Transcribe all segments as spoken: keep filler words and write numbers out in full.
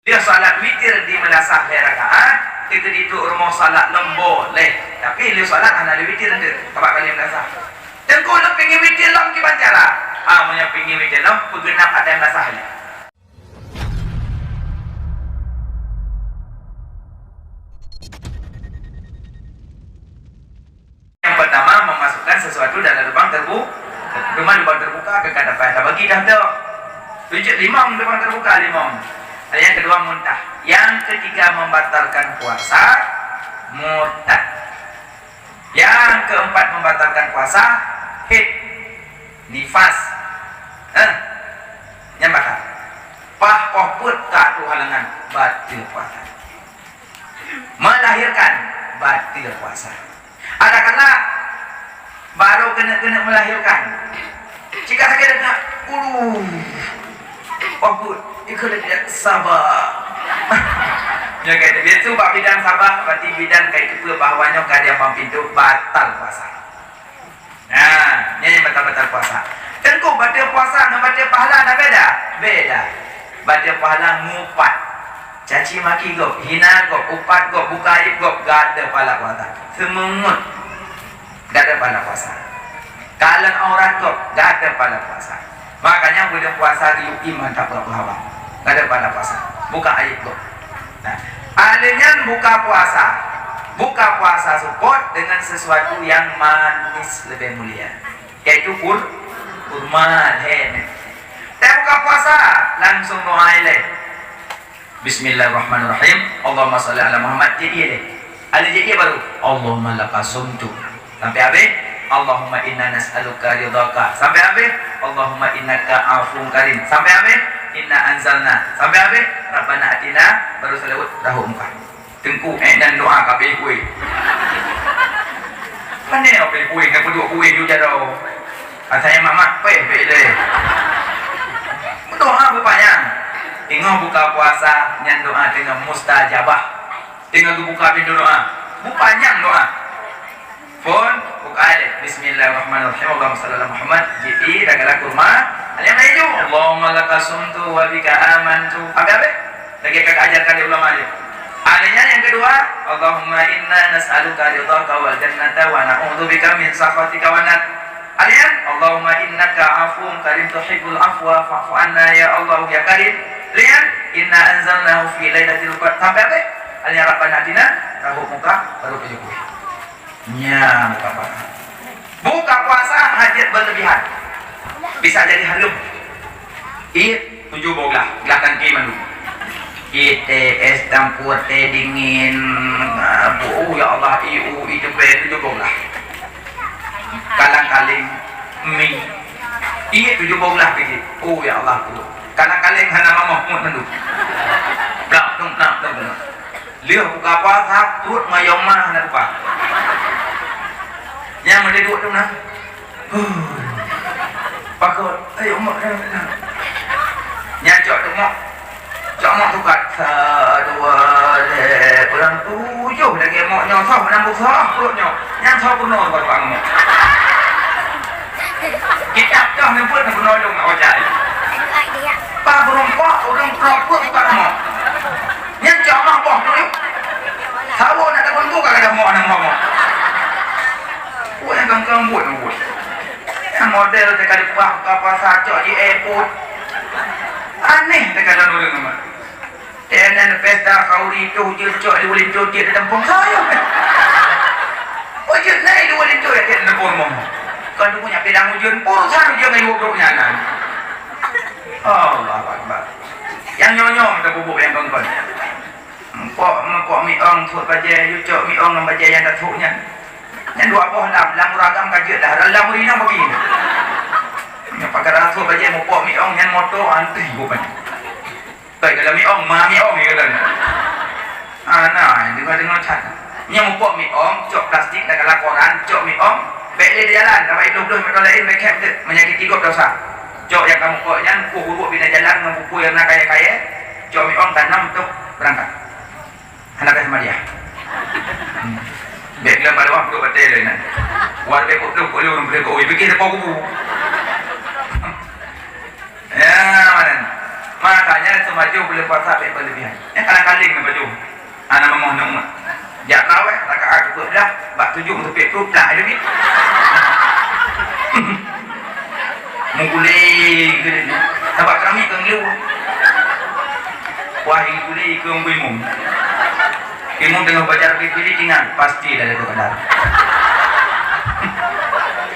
Lheueh salat witir di meulasah lhèe rakaat, teukeudi trok rumoh salat lom boleh. Tapi lheueh salat hana lé witir enteuk, sabab ka lheueh meulasah. Teungku lôn pingin witir lom kiban cara. Ah, meunyoe pingin witir lom, peugeunap atai meulasah lé. Yang pertama, memasukkan sesuatu dalam lubang terbu-, cuma lubang terbuka ke kata payah tabagi dah tu. Tujuh, limong lubang terbuka, limong. Yang kedua, muntah. Yang ketiga, membatalkan puasa, murtad. Yang keempat, membatalkan puasa, haid, nifas. Eh, nyang batal. Paih poh peuet ka tuha lengan, batal puasa. Melahirkan, batal puasa. Adakala baru keuneuk-keuneuk melahirkan, cit ka sakét that, ulu, oh, buet, ikeu lagèe saba. Nyoe ka itu, biasa bak bidan saba, berarti bidan ka itu bahwa nyoe ka diam bang pintu, batal puasa. Nah, nyan nyang batal-batal puasa. Teungku, batal puasa ngon batal pahala na beda? Beda. Batal pahala mupat. Caci maki gob, hina gob, upat gob, buka aib gob, gata pahala puasa. Seumeungeut, gata pahala puasa. Kalon aurat gob, gata pahala puasa. Makanya buleuen puasa geuyue iman tapeugah haba. Gata pahala puasa. Buka aib gob. Nah, alèh nyan buka puasa. Buka puasa seupôt dengan sesuatu yang manis lebih mulia, yaitu kur-, kurma, hen. Teuh buka puasa, langsung doa ilèe. Bismillahirrahmanirrahim. Allahumma shalli ala Muhammad. Jadi ilèe. Ada jadi baru. Allahumma laka sumtu. Sampai habis. Allahumma inna nas'aluka ridhaka. Sampai habis. Allahumma innaka afuwun karim. Sampai habis. Inna anzalna. Sampai habis. Rabbana atina. Baru salawat. Rahuk muka. Teungku, eh, dan doa ka beh kueh. Pandai ka beh kueh, ka peuduek kueh ju jaroe. Asai mamak peh beh deh. Doa beupanyang. Teungoh buka puasa, nyan doa teungoh mustajabah. Teungoh geubuka pintoe doa. Beupanyang doa. Phôn, buka aja. Bismillahirrahmanirrahim. Allahumma shalli ala Muhammad. Jadi, dah galak kurma. Alhamdulillah. Allahumma laka sumtu wa bika amantu. Habis-habis. Lagi ka ajarkan di ulama dia. Alhamdulillah yang kedua, Allahumma inna nas'aluka ridhaka wal jannata wa na'udzubika min sakhatika wan nar. Alhamdulillah, Allahumma innaka afuwun karim tuhibbul afwa fa'fu anna ya Allah ya Karim. Alhamdulillah, inna anzalnahu fi lailatul qadr. Sampai habis. Alhamdulillah, Rabbana atina, rahuk muka, baru tujuh puluh. Nyan buka puasa. Buka puasa hajat berlebihan. Bisa jadi harum. Ié tujoh boh glah, glah tangki mandum. Ié teh, es campur teh dingin, ah, bu, oh ya Allah, ié, oh, ié teh tujoh boh glah. Kalang-kaling mi. Ié tujoh boh glah biji. Oh ya Allah, tu. Kalang-kaling hana mamoh mut mandum. Blak, dong, blak, dong, blak. Lheueh buka puasa, pruet mayong mah hana tuka. Nyang meudeh duek tu na. Huh. Pakot, ayo mak. Nyan cok tu mak. Cok mak tuka. Sa, dua, lhèe, urang tujoh lagèe mak nyoe, soh meunang busoh pruet nyoe. Nyan soh peunoh bak mak. Kitab toh neupeuet neupeunoh dong nak baca. Pak beureumpok, ureueng peuet buka mak. Nyan cok mak boh tu. Sawo nak teupeu buka kata mak, nak mak, mak. Wah, nyang kang-kang buet, buet. Nyang model teuka dipeugah buka puasa cok di airport. Aneh teuka lôn ureueng mah. Teunan pesta khauri toh jeuet cok di ulèe toh jeuet di teumpông saya. Oh, jeuet nai di ulèe toh jeuet di teumpông mah. Kan tu punya pedang ujeuen, urusan ujeuen ngai dua puluh nyan. Allahu Akbar. Nyang nyoe-nyoe meutabubuk nyang kongkon. Meumpok, meumpok miong thot bajèe, yue cok miong ngon bajèe nyang tathok nyan. Nyan dua boh lam, lam ureueng agam ka jeuet dah, lam ureueng inong bagi. Nyan pakara thot bajèe meumpok miong nyan moto antri rupanya. Baik, kalau miong, ma miong ya kan. Ah, nah, dengar-dengar that. Nyan meumpok miong, cok plastik dan kala koran, cok miong, bèk lé di jalan, dapat ibloh-bloh moto laén bèk kèk teuh, menyakiti gob dosa. Cok nyang ka meumpok nyan, kuh uruek bina jalan ngon bukui nyang na kayèe-kayèe, cok miong tanam untuk berangkat. Hana payah sama dia. Hmm. Bèk lom pada waktu beutôi lé nyan. War bèk peuet ploh peuet lhèe ureueng peuet ploh, ui, pikir depan kubu. Ya, mana? Makanya Pajoh buleuen puasa bèk berlebihan. Nyan kadang-kadang ngon pajoh. Hana mangoh nyoe. Jak tarawih rakaat keupeuet blah, bak tujoh meuteupék ploh blah, ada ni. Meuguléng keu dia. Sabab kami keu ngeluh. Wah, yang guléng keu imum. Imum teungoh baca Rabbi ghfirli, ingat, pasti dah ada kadar.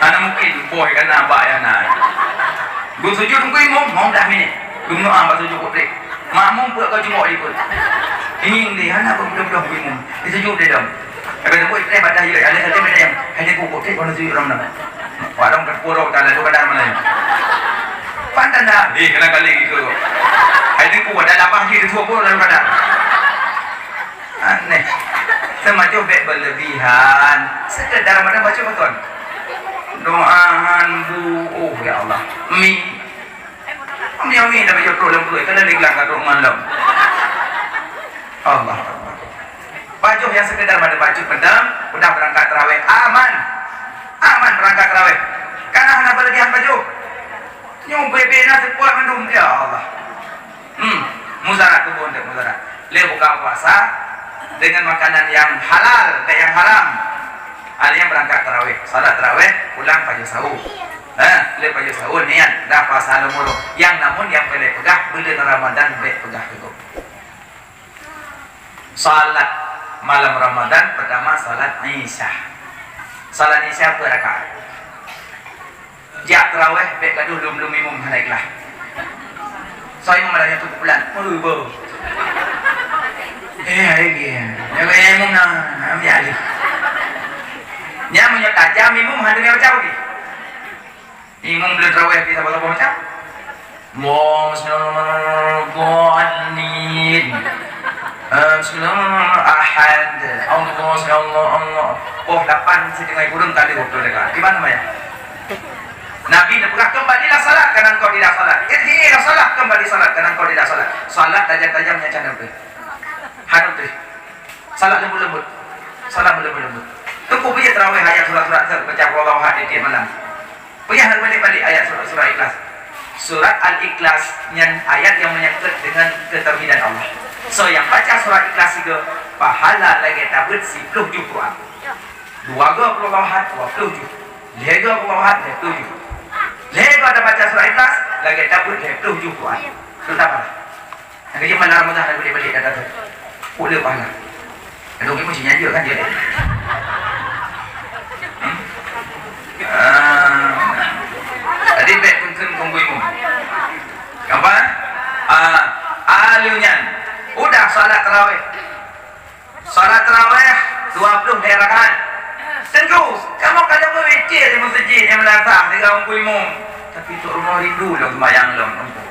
Hana mungkin boh kana bak yana. Geusujud keu imum, mau dah minit. Geumeudoa bak sujud keu trép. Makmum peuet ka jumok jipeuet. Ingieng deh, hana beudôh-dôh imum. Disujud deh dong. Tapi nak buat ikhlas pada yoi, ada satu benda yang hanya pokok trép warna sujud ram nama. Warong kat poro tak ada kadar mana. Pantan dah. Eh, kena kali gitu. Hai ni ku ada lapah je dua puluh dalam kadar. Aneh. Semajoh bèk berlebihan. Sekedar mana baca betul. Doahan bu, oh ya Allah. Mi. Ami-ami dah baca trok lom pruet, kana digelang ka trok ngon lom. Allah Akbar. Pajoh nyang sekedar pada bacut mantong, udah berangkat tarawih aman. Aman berangkat tarawih. Kana hana berlebihan pajoh. Nyoe bebe na seukuat mandum, ya Allah. Hmm, muzarat tuboh untuk muzarat. Lé buka puasa dengan makanan yang halal, tak yang haram. Ada yang berangkat tarawih, salat tarawih, pulang pajoh sahur. Ha, lé pajoh sahur niat dah puasa lom uroe. Yang namun yang peureulèe peugah buleuen Ramadan bèk peugah teuk. Salat malam Ramadan pertama salat Isya. Salat Isya berapa rakaat? Jak tarawih bèk gadoh lom-lom imum hana ikhlas. Soe imum malam nyan tu pulan. Oh, bo. Eh, hai dia. Ya, imum na, ambil alih. Nya meunyoe tajam imum hana baca lagi. Imum buleuen tarawih kita baca macam. Allahumma shalli ala Muhammad. Eh, Bismillah, Ahad. Allah, Allah, Allah. Oh, lapan setengah kurang tadi waktu dekat. Di mana, Maya? Nabi neupeugah, "Kembalilah salat, karena engkau tidak salat. Irji'i ila salat, kembali salat, karena engkau tidak salat." Salat tajam-tajam nyan can teuh. Hana teuh. Salat lembut-lembut. Salat lembut-lembut. Teungku, peue tarawih ayat surat-surat baca Qul Huwallahu Ahad tiep-tiep malam. Peue hana balik-balik ayat surat, surat Ikhlas. Surat Al-Ikhlas nyan ayat yang menyangkut dengan ketauhidan Allah. So, yang baca surat Ikhlas sigoe, pahala lagèe tabeuet siploh juz Quran. Dua goe Qul Huwallahu Ahad, dua ploh juz. Lhèe goe Qul Huwallahu Ahad, lhèe ploh juz. Lhèe goe tabaca surat Ikhlas, lagèe tabeuet lhèe ploh juz Quran. Teutab pahala. Nyang keujeuet malam Ramadan, ada balik-balik dah datang. Puk le pahala. Aduh, ni mesti nyanjur kan dia? Hmm? Ah. Tadi bèk pun kheun kong bui mu. Apa? Ah, aleu nyan. Udah salat tarawih. Salat tarawih dua puluh lhèe rakaat. Teungku, kamoe ka lheueh meuwitir di meuseujid nyang meunasah di rumoh Teungku Imum. Tapi trok rumoh rindu lom seumayang lom, Teungku.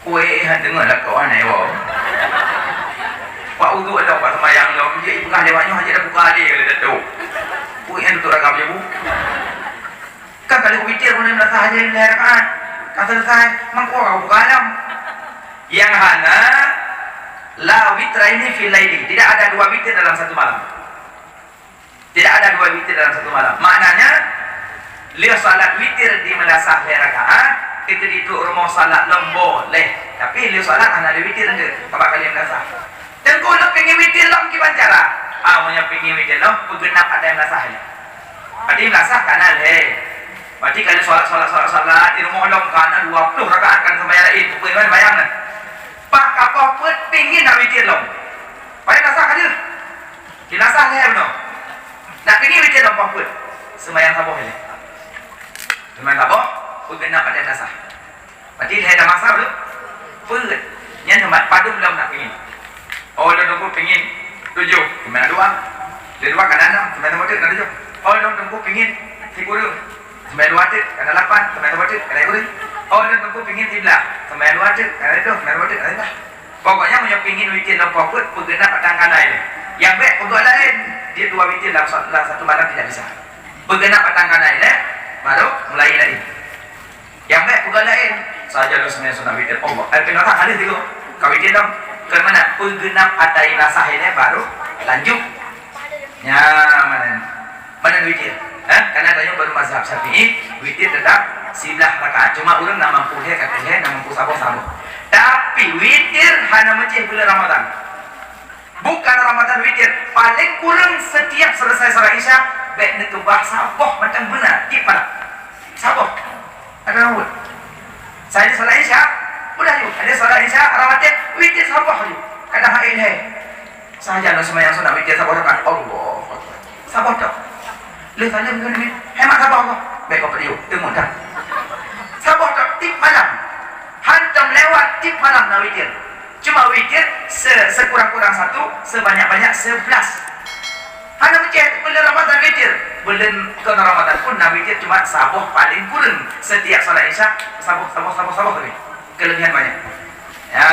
Kueh han deungoe lakoe aneuëk woe. Pak uduk lom, pak seumayang lom, jeuet ipeugah lewat nyoe hana buka lé lé teuk. Kueh han tutup ragam je bu. Kan kalau witir pun meunasah aja lhèe rakaat. Ka selesai, mangko ka buka lom. Yang hana la witraini fil laili. Tidak ada dua witir dalam satu malam. Tidak ada dua witir dalam satu malam. Maknanya, lheueh salat witir di meunasah lhèe rakaat, keudeh di trok rumoh salat lom boleh. Tapi lheueh salat hana lé witir lé, sabab ka lheueh meunasah. Teungku lôn pingin witir lom kiban cara. Ah, meunyoe pingin witir lom, peugeunap ata meunasah nyan. Berarti meunasah ka na lhèe. Berarti ka lheueh salat, salat, salat, salat, di rumoh lom ka na dua puluh rakaat kan seumayang laén, peue seumayang nyan. Bah ka poh peuet pingin nak witir lom. Pai meunasah ka lheueh. Di meunasah lhèe bunoe. Nak pingin witir lom poh peuet. Seumayang saboh ilèe. Seumayang saboh, peugeunap ata meunasah. Berarti lhèe tamasa belum? Peuet. Nyan seumayang padum lom nak pingin. Oh, lôn teungku pingin tujoh, seumayang dua. Lhèe dua ka na nam, seumayang saboh teuk na tujoh. Oh, lôn teungku pingin sikureueng. Seumayang dua teuk ka na lapan, seumayang saboh teuk ka na sikureueng. Oh, lôn teungku pingin siblah. Seumayang dua teuk ka na siplôh, seumayang saboh teuk ka na siblah. Pokoknya, meunyoe pingin witir lom poh peuet, peugeunap batang kana ilèe. Nyang bèk peugah laén, dia dua witir dalam sa-, dalam satu malam tidak bisa. Peugeunap batang kana ilèe, baru mulai laén. Nyang bèk peugah laén, saja lôn seumayang sunat witir. Allah, eh, kena tak hadis tiga. Ka witir lom. Keureuna peugeunap ata meunasah ilèe, baru lanjut. Nyan, mana? Mana witir? Ha? Karena tanyoe baru mazhab Syafi'i, witir tetap siblah rakaat. Cuma ureueng na mampu lhèe, ka lhèe, na mampu saboh, saboh. Tapi Witir hana meucéh buleuen Ramadhan. Bukan Ramadhan witir, paléng kureueng setiap selesai salat Isya, bèk neukeubah saboh mantong beuna tiep malam. Saboh. Ada rambut. Saya salat Isya, udah yuk. Ada salat Isya, rawatib, witir saboh yuk. Kadang hai hai. Sahaja nak sembahyang sunat witir saboh rakaat. Allahu Akbar. Saboh tok. Leuh salam tu ni. Hemat saboh Allah. Bèk kau pediu. Tengok dah. Saboh tok tiep malam. Hantom lewat tiep malam na witir. Cuma witir se- sekurang-kurang satu, sebanyak-banyak sebelas. Hana meucéh buleuen Ramadhan witir. Buleuen kon Ramadhan pun na witir cuma saboh paléng kureueng. Setiap salat Isya, saboh, saboh, saboh, saboh tadi. Kelebihan banyak. Ya,